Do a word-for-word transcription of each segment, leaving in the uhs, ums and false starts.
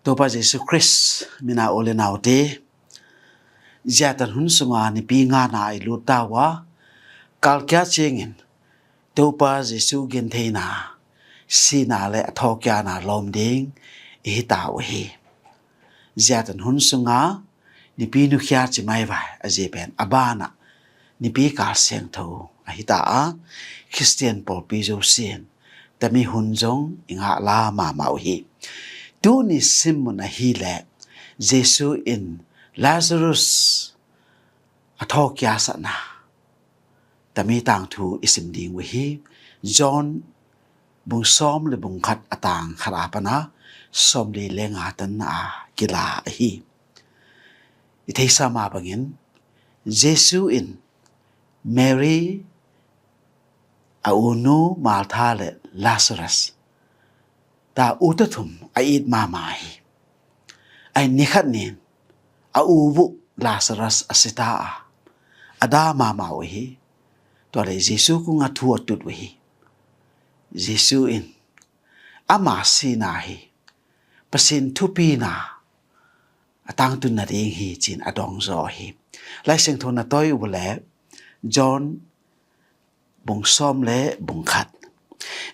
Topa Jesu Khrist mina u le naute, ziatan hun sunga nipi ngana i lut ta uh a, kalkia ciangin Topa Jesu gentheina, sihna le a thawhkiana lawm ding i hi ta uh hi. Ziatan hun sunga nipi nukhia ci mai vai, a zi pen a banah nipi kal siangtho a hi ta a, Khristian pawlpi zosin tami hun zong i ngah la mahmah uh hi. Tuni simmun ahileh Jesu in Lazarus a thawhkiasakna tami tangthu i sim ding uh hi. John bung sawm le bung khat, a tang khat a pana sawmli le nga tan a kila ahi. I theisa mah bangin Jesu in Mary, a unu Martha le Lazarus, ta ute thum a it mahmah hi. Ai nikhat nin a u uh Lazarus a si ta a, a da mahmah uh hi. Tua le Jesu kungah thu a tut uh hi. Jesu in ama sihna hi Pasian thupina a tangtun nading hi ci-in a dawng zaw hi. Lai Siangtho na tawi uh le John bung sawm le bung khat.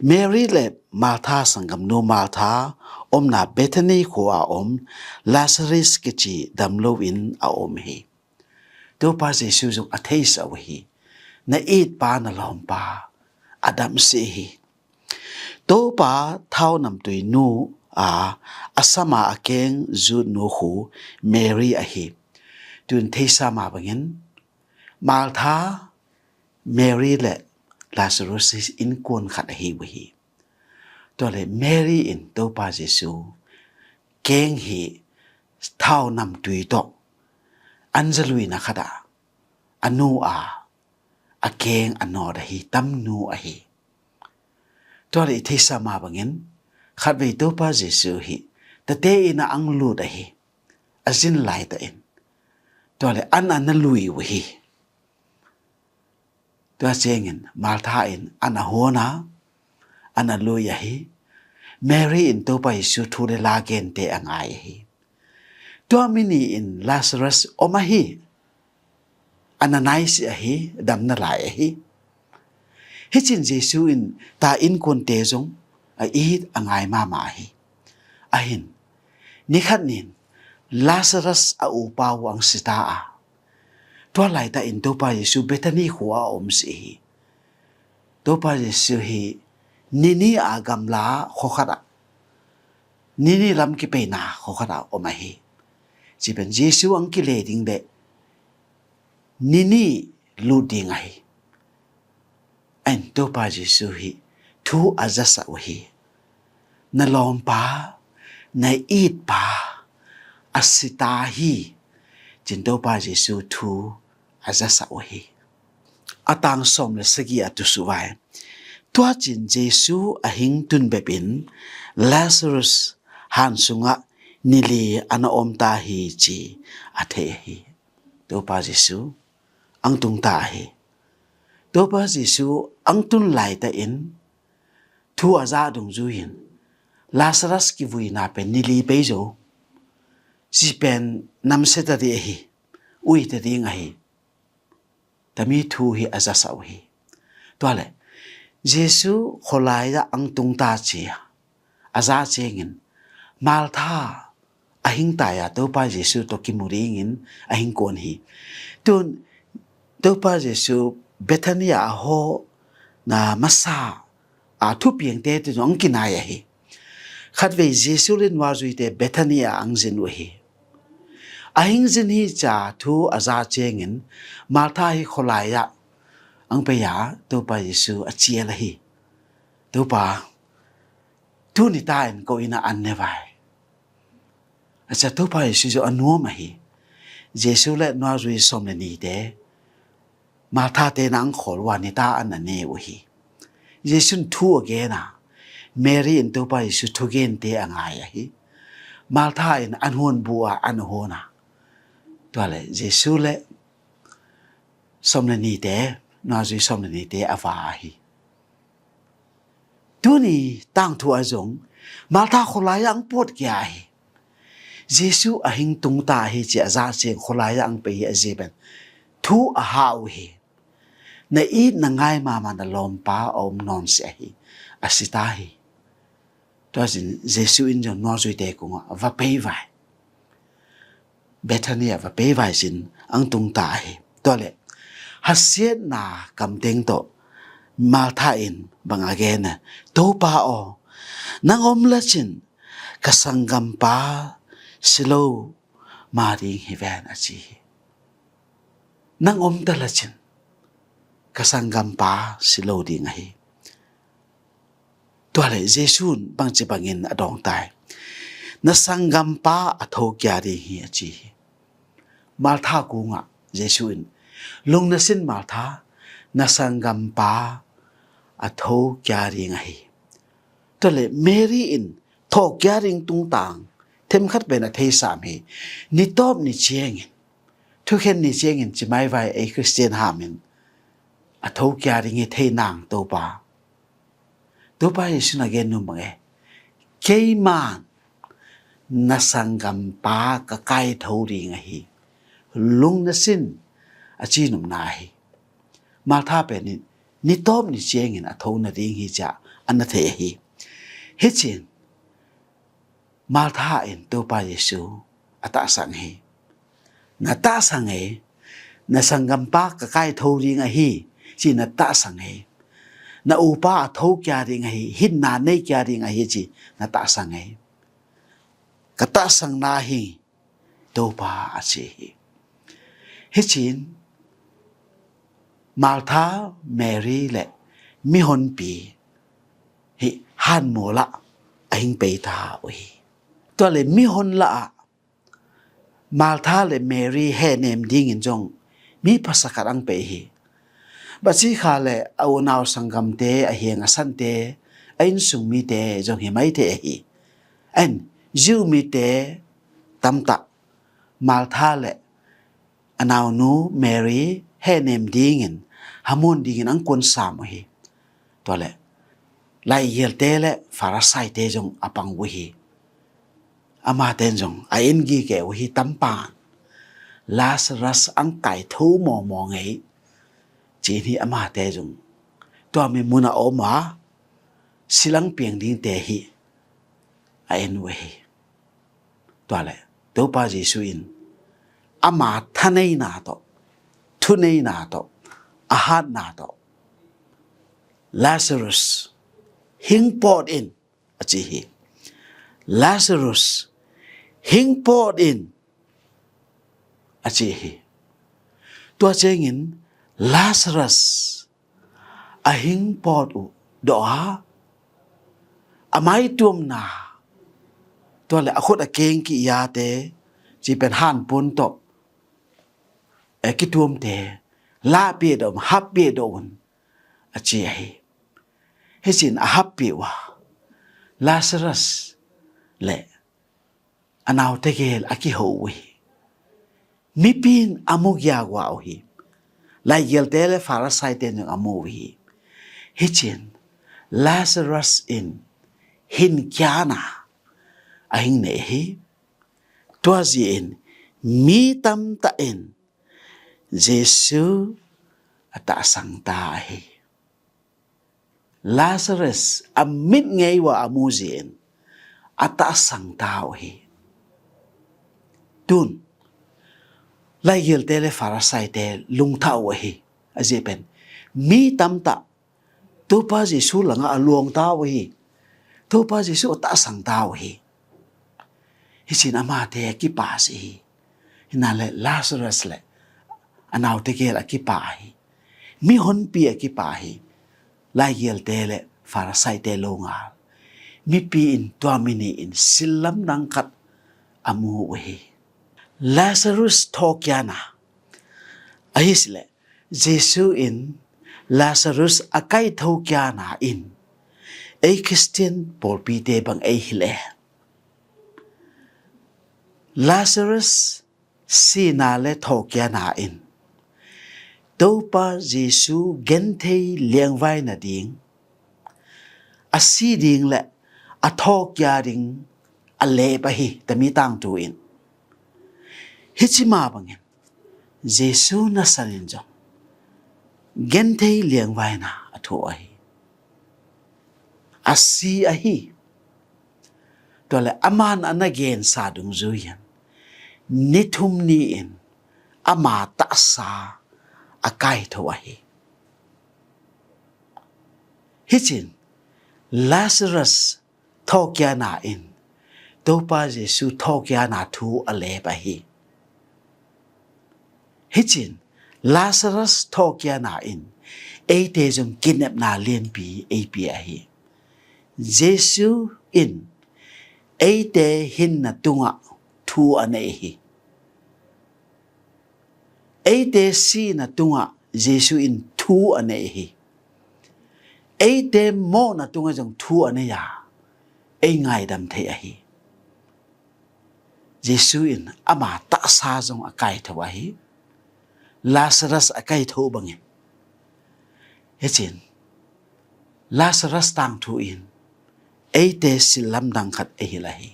Mary le Martha sanggamnu Martha omna Bethany khua a om Lazarus kici dam loin a om hi. Topa Jesu zong a theisa uh hi. Na itpa, na lawmpa a damsih hi. Topa thau namtui nu a, a sama a keng zutnu khu Mary ahi. Tun theisa mah bangin Martha, Mary le Lazarus hi innkuan khat ahi uh hi. Tua le Mary in Topa Jesu keng hi thau namtui tawh an zaluina khat ah a nu a, a keng a nawt ahi, tamnu ahi. Tua le i theisa mah bangin khatvei Topa Jesu hi tate inn ah ang lut ahi, a zin laita in. Tua le an a na lui uh hi. Tua ciangin Martha in an a huan a, an a lui ahi. Mary in Topa Jesu thu le la gente a ngai ahi. Tua mi ni in Lazarus om ahi. An a naisi ahi, damna lai ahi. Hicin Jesu in ta innkuante zong a it a ngai mahmah ahi. Ahin nikhat nin Lazarus a upa uh ang si ta a, tua laita in Topa Jesu Bethany khua a om si hi. Topa Jesu hi nini a gamla khua khat ah, nini lam kipeina khua khat ah om ahi. Ci pen Jesu ang kile ding le nini lut ding ahi. Ain Topa Jesu hi thu a zasak uh hi. Na lawmpa, na itpa a si ta hi. Cin Topa Jesu thu a zasak uh hi. A tang sawm le sagih a tusu vai. Tua cin Jesu a hing tun bepin Lazarus han sungah nili a na om ta hi ci a thei ahi. Topa Jesu ang tung ta ahi. Topa Jesu ang tun laita in thu a zah dungzui in Lazarus kivuina pen nili pei zo. Ci pen namsia ta ding ahi, ui ta ding ahi. Tami thu hi a zasak uh hi. Tua le Jesu khualai ah ang tung ta ci a, a zah ciangin Martha a hing tai a Topa Jesu tawh kimu dingin a hing kuan hi. Tun Topa Jesu Bethany ah a hawh na masa a thupiangte tun ang kinai ahi. Khatvei Jesu le nuazuite Bethany ah ang zin uh hi. A hing zin hi ca thu a zah ciangin Martha hi khualai ah ang pei a Topa Jesu a cial ahi. Topa, tuni ta in ko inn ah an ne vai. A cia Topa Jesu zong a nuam ahi. Jesu le nuazui sawm le nite Martha te na ang khawl uh a ni ta an a ne uh hi. Jesu in thu a gen a, Mary in Topa Jesu thugente a ngai ahi. Martha in an huan bu a an a huan a. Tua le Jesu le sawm le nite, nuazui sawm le nite a va ahi. Tuni tangthu a zong Martha khualai ah ang pawt kia ahi. Jesu a hing tung ta hi ci a zah ciang khualai ah ang pei hi a zia pen thu a hau hi. Na it na ngai mahmah na lawmpa a om nawn si ahi, a si ta hi. Tua sin Jesu in zong nuazuite kungah va pei vai. Bethany ah va pei vai sin ang tung ta ahi. Tua le hasiatna kamteng tawh Martha in bang a gen a, Topa aw, nang om la cin ka sanggampa si lo ma ding hi ven a ci hi. Nang om ta la cin ka sanggampa si lo ding ahi. Tua le Jesu in bangci bangin a dawng ta hi. Na sanggampa a tho kia ding hi a ci hi. Martha kungah Jesu in, lung na sin Martha, na sanggampa a tho kia ding ahi. Tua le Mary in tho kia ding tungtang themkhat pen a theisam hi. Ni tawp ni ciangin, thukhen ni ciangin ci mai vai ei Khristian hamin a tho kia ding hi thei nang Topa. Topa Jesu na gen num bang e, keiman na sanggampa ka kai tho ding ahi, lung na sin a ci num na hi. Martha pen in ni tawp ni ciangin a tho na ding hi cia a na thei ahi. Hi cin Martha in Topa Jesu a tahsang hi. Na tahsang e, na sanggampa ka kai tho ding ahi ci na tahsang e. Na upa a tho kia ding ahi, hinna nei kia ding ahi ci na tahsang e. Ka tahsang na hi Topa a ci hi. Hi cin Martha, Mary le mihonpi hi hanmual ah a hing pei ta uh hi. Tua le mihon lah ah Martha le Mary hehnem dingin zong mi phasak khat ang pei hi. Bacikha le a unau sanggamte, a hiang a sante, a innsung mite zong hi mai thei ahi. En Jew mite tamtah Martha le a naunu Mary hehnem dingin, hamuan dingin ang kuansam uh hi. Tua le laigialte le Pharisaite zong a pang uh hi. Amate in zong a en gige uh hi tampan. Lazarus ang kai tho mawmaw ngei cin hi amate zong. Tua mi mun a om a silang piang dingte hi a en uh hi. Tua le Topa Jesu in ama thaneina tawh, thuneina tawh, a hatna tawh, Lazarus hing pawt in a ci hi. Lazarus hing pawt in a ci hi. Tua ciangin Lazarus a hing pawt uh dawh a, a maituamna, tua le a khut a keng ki-iate, ci pen hanpun tawh e kituamte lahpih dawh un, happih dawh un a ci ahi. Hi cin a happih uh a Lazarus le a nau tegel a kiho uh hi. Mipi in a mu giagua uh hi. Laigialte le Pharisaite in zong a mu uh hi. Hi cin Lazarus in hin kiana a hing nei hi. Tua zi in mi tamtah in Jesu a tahsang ta ahi. Lazarus a mit ngei uh a a mu zi in a tahsang ta uh hi. Tun laigialte le Pharisaite lungthah uh ahi. A zi pen mi tamtah Topa Jesu langah a luang ta uh hi. Topa Jesu a tahsang ta uh hi. Hi cin amate a kipa si hi. Hina le Lazarus le a nau tegel a kipa hi. Mihonpi a kipa hi. Laigialte le Pharisaite lo ngal. Mipi in tua mi nih in sillam nang khat a mu uh hi. Lazarus thawkiana ahi si le Jesu in Lazarus a kaitho kiana in ei Khristian pawlpite bang ei hilh e. Lazarus sina le thawhkiana in Topa Jesu genthei liangvai nading, a si ding le a thawhkia ding a lep ahi, tami tangthu in. Hih ci mah bangin Jesu nasan in zong genthei liangvaina a thuh ahi. A si ahi. Tua leh aman a na gensa dungzui in ni thum ni-in ama tahsa a kaitho ahi. Hih ci-in Lazarus thawhkikna in Topa Jesu thawhkikna thu a lep ahi. Hih ci-in Lazarus thawhkikna in eite zong kinepna lianpi ei pia ahi. Jesu in eite hinna tungah thu a nei hi. Eite sihna tungah Jesu in thu a nei hi. Eite mawhna tungah zong thu a nei a, ei ngaidam thei ahi. Jesu in ama tahsa zong a kaitho ahi. Lazarus a kaitho bangin, hih ci-in Lazarus tangthu in eite silh lamdang khat ei hilh ahi.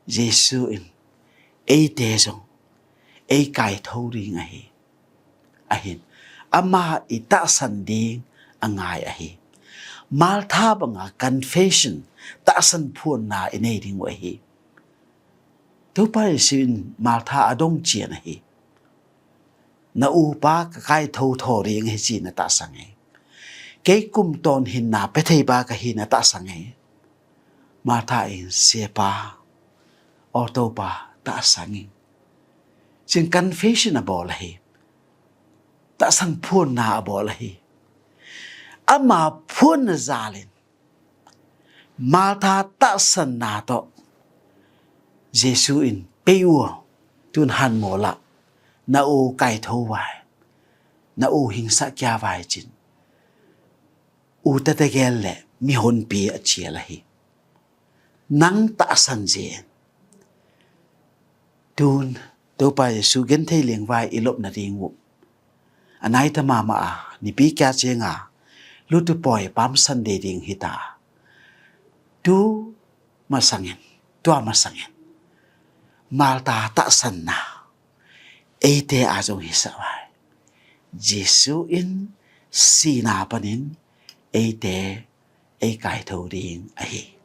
Jesu in eite zong ei kaitho ding ahi. Ahin ama i tahsan ding a ngai ahi. Martha banga confession, tahsan phuanna i nei ding uh ahi. Topa Jesu in Martha a dong cian ahi. Na upa ka kaitho thaw ding hi ci-in na tahsan ei. Kei kum tawn hinna pia theipa ka hi na tahsan ei. Martha in Siapa, aw Topa, tahsan ing ci-in confession a bawl ahi. Tahsan phuanna a bawl ahi. Ama phuanna zalin Martha tahsanna tawh Jesu in pei uh, tun hanmaw lah na u kaitho vai, na u hingsa kia vai ci-in u tete gel le mihonpi a cial ahi. Nang tahsan zen. Tun Topa Jesu genthei liangvai i lopna ding uh a naita mahmah a, nipi kia cianga lutupawi Palm Sunday ding hita. Tu masangin, tua masangin Martha tahsanna eite a zong hisa vai. Jesu in sihna panin eite ei kaitho ding ahi.